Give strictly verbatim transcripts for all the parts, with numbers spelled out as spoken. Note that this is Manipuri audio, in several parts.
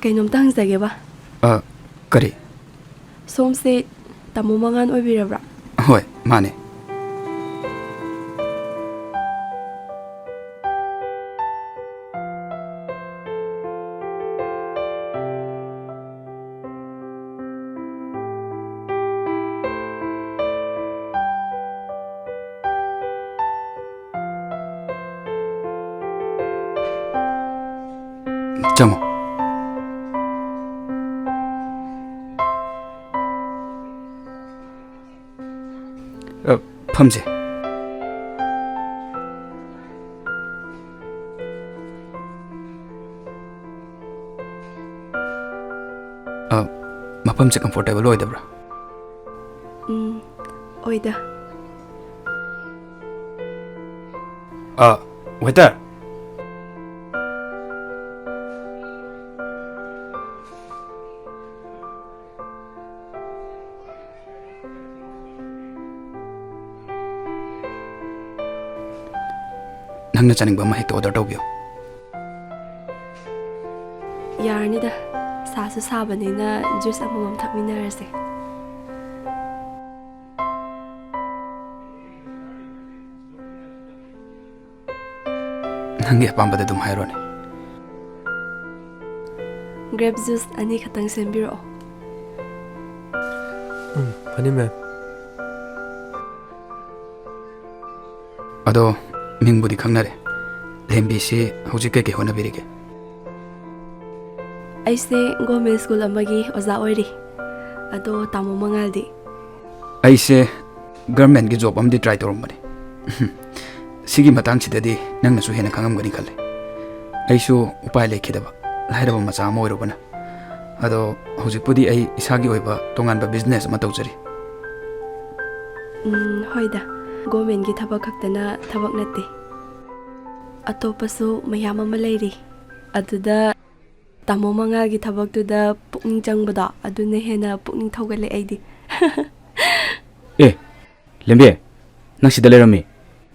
ꯀꯩꯅꯣꯝꯇ ꯍꯪꯖꯒꯦꯕ꯫ ꯑ, ꯀꯔꯤ? ꯁꯣꯝꯁꯦ ꯇꯥꯃꯣ ꯃꯉꯥꯟ ꯑꯣꯏꯕꯤꯔꯕ꯭ꯔꯥ? ꯍꯣꯏ, ꯃꯥꯅꯦ꯫ ꯆꯪꯉꯣ꯫ ꯑ, ꯐꯝꯁꯦ꯫ ꯑ, ꯃꯐꯝꯁꯦ comfortable ꯑꯣꯏꯗꯕ꯭ꯔꯥ? ꯎꯝ, ꯑꯣꯏꯗ꯫ ꯑ, waiter꯫ ꯅꯪꯅ ꯆꯥꯅꯤꯡꯕ ꯑꯃ ꯍꯦꯛꯇ order ꯇꯧꯕꯤꯌꯨ꯫ ꯌꯥꯔꯅꯤꯗ, ꯁꯥꯁꯨ ꯁꯥꯕꯅꯤꯅ juice ꯑꯃꯃꯝ ꯊꯛꯃꯤꯟꯅꯔꯁꯦ꯫ ꯅꯪꯒꯤ ꯑꯄꯥꯝꯕꯗ ꯑꯗꯨꯝ ꯍꯥꯏꯔꯣꯅꯦ꯫ Grape juice ꯑꯅꯤ ꯈꯛꯇꯪ ꯁꯦꯝꯕꯤꯔꯛꯑꯣ꯫ ꯎꯝ, ꯐꯅꯤ, ma'am꯫ ꯑꯗꯣ, ꯃꯤꯡꯕꯨꯗꯤ ꯈꯪꯅꯔꯦ꯫ ꯂꯦꯝꯕꯤꯁꯤ ꯍꯧꯖꯤꯛ ꯀꯩꯀꯩ ꯍꯣꯠꯅꯕꯤꯔꯤꯒꯦ? ꯑꯩꯁꯦ government school ꯑꯃꯒꯤ ꯑꯣꯖꯥ ꯑꯣꯏꯔꯤ꯫ ꯑꯗꯣ, ꯇꯥꯃꯣ ꯃꯉꯥꯜꯗꯤ? ꯑꯩꯁꯦ governmentꯀꯤ job ꯑꯃꯗꯤ try ꯇꯧꯔꯝꯕꯅꯤ꯫ ꯁꯤꯒꯤ ꯃꯇꯥꯡꯁꯤꯗꯗꯤ ꯅꯪꯅꯁꯨ ꯍꯦꯟꯅ ꯈꯪꯉꯝꯒꯅꯤ ꯈꯜꯂꯤ꯫ ꯑꯩꯁꯨ ꯎꯄꯥꯏ ꯂꯩꯈꯤꯗꯕ, ꯂꯥꯏꯔꯕ ꯃꯆꯥ ꯑꯃ ꯑꯣꯏꯔꯨꯕꯅ꯫ ꯑꯗꯣ, ꯍꯧꯖꯤꯛꯄꯨꯗꯤ ꯑꯩ ꯏꯁꯥꯒꯤ ꯑꯣꯏꯕ ꯇꯣꯉꯥꯟꯕ business ꯑꯃ ꯇꯧꯖꯔꯤ꯫ ꯎꯝ, ꯍꯣꯏꯗ, governmentꯀꯤ ꯊꯕꯛ ꯈꯛꯇꯅ ꯊꯕꯛ ꯅꯠꯇꯦ꯫ ꯑꯇꯣꯞꯄꯁꯨ ꯃꯌꯥꯝ ꯑꯃ ꯂꯩꯔꯤ꯫ ꯑꯗꯨꯗ ꯇꯥꯃꯣ ꯃꯉꯥꯜꯒꯤ ꯊꯕꯛꯇꯨꯗ ꯄꯨꯛꯅꯤꯡ ꯆꯪꯕꯗꯣ, ꯑꯗꯨꯅ ꯍꯦꯟꯅ ꯄꯨꯛꯅꯤꯡ ꯊꯧꯒꯠꯂꯦ ꯑꯩꯗꯤ꯫ ꯑꯦ, ꯂꯦꯝꯕꯤ, ꯅꯪ ꯁꯤꯗ ꯂꯩꯔꯝꯃꯤ?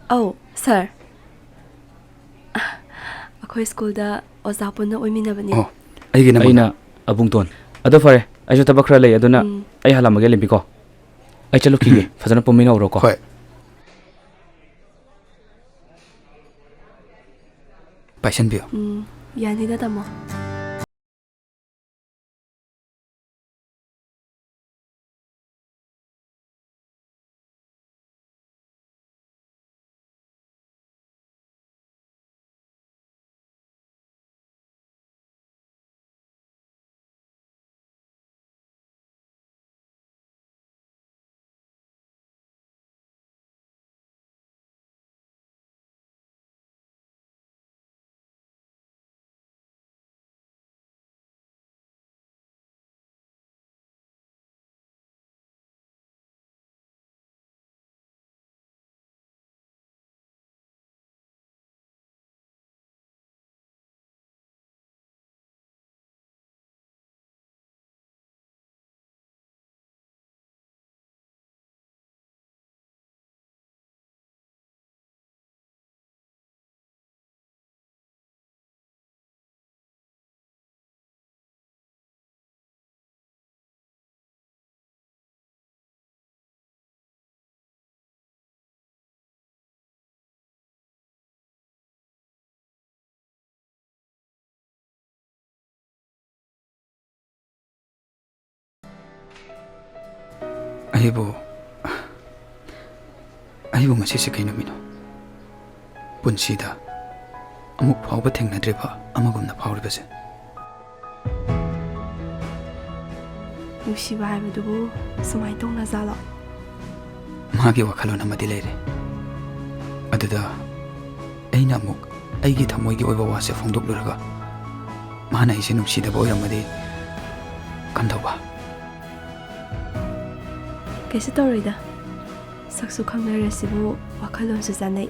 ꯑꯧ, sir꯫ ꯑꯩꯈꯣꯏ schoolꯗ ꯑꯣꯖꯥ ꯄꯨꯟꯅ ꯑꯣꯏꯃꯤꯟꯅꯕꯅꯦ꯫ ꯑꯣ, ꯑꯩꯒꯤꯅ ꯃꯉꯥ꯫ ꯑꯩꯅ ꯑꯕꯨꯡꯇꯣꯟ꯫ ꯑꯗꯣ ꯐꯔꯦ, ꯑꯩꯁꯨ ꯊꯕꯛ ꯈꯔ ꯂꯩ, ꯑꯗꯨꯅ ꯎꯝ꯫ ꯑꯩ ꯍꯜꯂꯝꯃꯒꯦ, ꯂꯦꯝꯕꯤꯀꯣ꯫ ꯑꯩ ꯆꯠꯂꯨꯈꯤꯒꯦ꯫ ꯎꯝ꯫ ꯐꯖꯅ ꯄꯨꯟꯃꯤꯟꯅꯍꯧꯔꯣꯀꯣ꯫ ꯍꯣꯏ꯫ ꯄꯥꯏꯁꯟꯕꯤꯌꯨ꯫ ꯎꯝ, ꯌꯥꯅꯤꯗ, ꯇꯥꯃꯣ꯫ ꯑꯩꯕꯨ, ꯑꯩꯕꯨ ꯉꯁꯤꯁꯦ ꯀꯩ ꯅꯨꯃꯤꯠꯅꯣ? ꯄꯨꯟꯁꯤꯗ ꯑꯃꯨꯛ ꯐꯥꯎꯕ ꯊꯦꯡꯅꯗ꯭ꯔꯤꯕ ꯑꯃꯒꯨꯝꯅ ꯐꯥꯎꯔꯤꯕꯁꯦ꯫ ꯅꯨꯡꯁꯤꯕ ꯍꯥꯏꯕꯗꯨꯕꯨ ꯁꯨꯃꯥꯏꯅ ꯇꯧꯅꯖꯥꯠꯂꯣ? ꯃꯥꯒꯤ ꯋꯥꯈꯜꯂꯣꯟ ꯑꯃꯗꯤ ꯂꯩꯔꯦ꯫ ꯑꯗꯨꯗ ꯑꯩꯅ ꯑꯃꯨꯛ ꯑꯩꯒꯤ ꯊꯃꯣꯏꯒꯤ ꯑꯣꯏꯕ ꯋꯥꯁꯦ ꯐꯣꯡꯗꯣꯛꯂꯨꯔꯒ ꯃꯥꯅ ꯑꯩꯁꯦ ꯅꯨꯡꯁꯤꯗꯕ ꯑꯣꯏꯔꯝꯃꯗꯤ ꯀꯝꯗꯧꯕ? ꯀꯩꯁꯨ ꯇꯧꯔꯣꯏꯗ꯫ ꯁꯛꯁꯨ ꯈꯪꯅꯔꯁꯤꯕꯨ ꯋꯥꯈꯜꯂꯣꯟꯁꯨ ꯆꯥꯟꯅꯩ꯫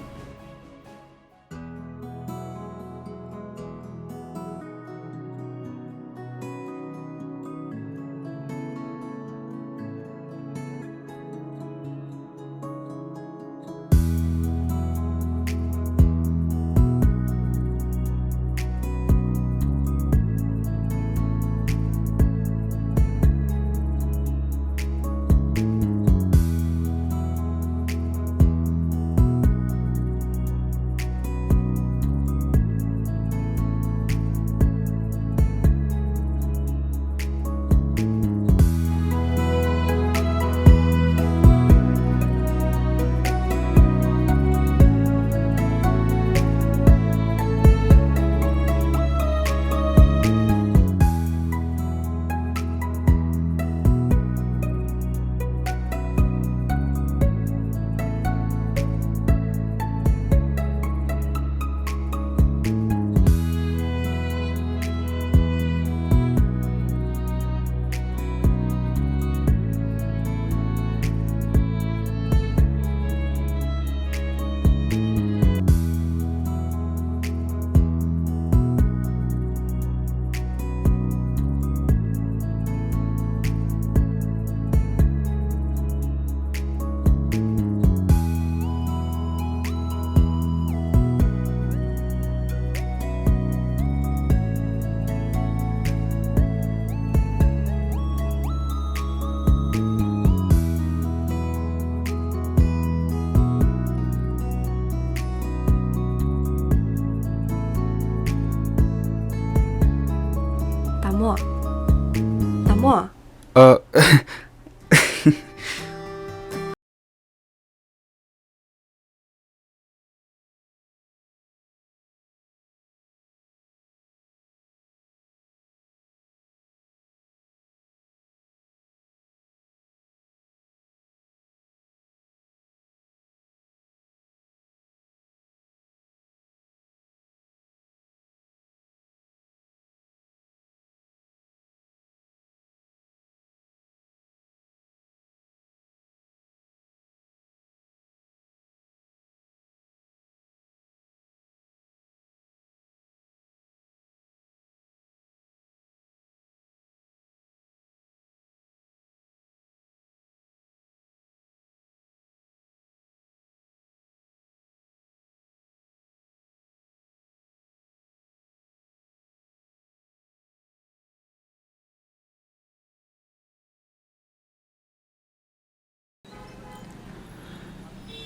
ꯇꯥꯃꯣ꯫ ꯑ,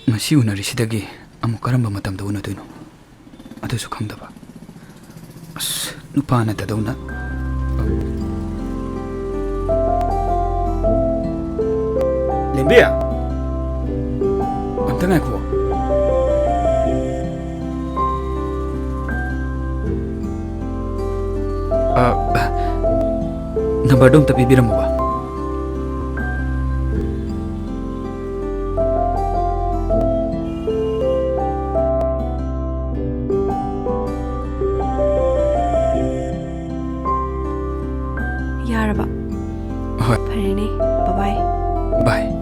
ꯉꯁꯤ ꯎꯅꯔꯤꯁꯤꯗꯒꯤ ꯑꯃꯨꯛ ꯀꯔꯝꯕ ꯃꯇꯝꯗ ꯎꯅꯗꯣꯏꯅꯣ? ꯑꯗꯨꯁꯨ ꯈꯪꯗꯕ꯫ ꯑꯁ, ꯅꯨꯄꯥ ꯅꯠꯇꯗꯧꯅ꯫ ꯂꯦꯝꯕꯤ, ꯑꯝꯇ ꯉꯥꯏꯈꯣ꯫ ꯑ, ꯅꯝꯕꯔꯗꯣ ꯑꯝꯇ ꯄꯤꯕꯤꯔꯝꯃꯣꯕ꯫ ꯌꯥꯔꯕ? ꯍꯣꯏ꯫ ꯐꯔꯦꯅꯦ꯫ ꯕꯥꯏ ꯕꯥꯏ꯫ ꯕꯥꯏ꯫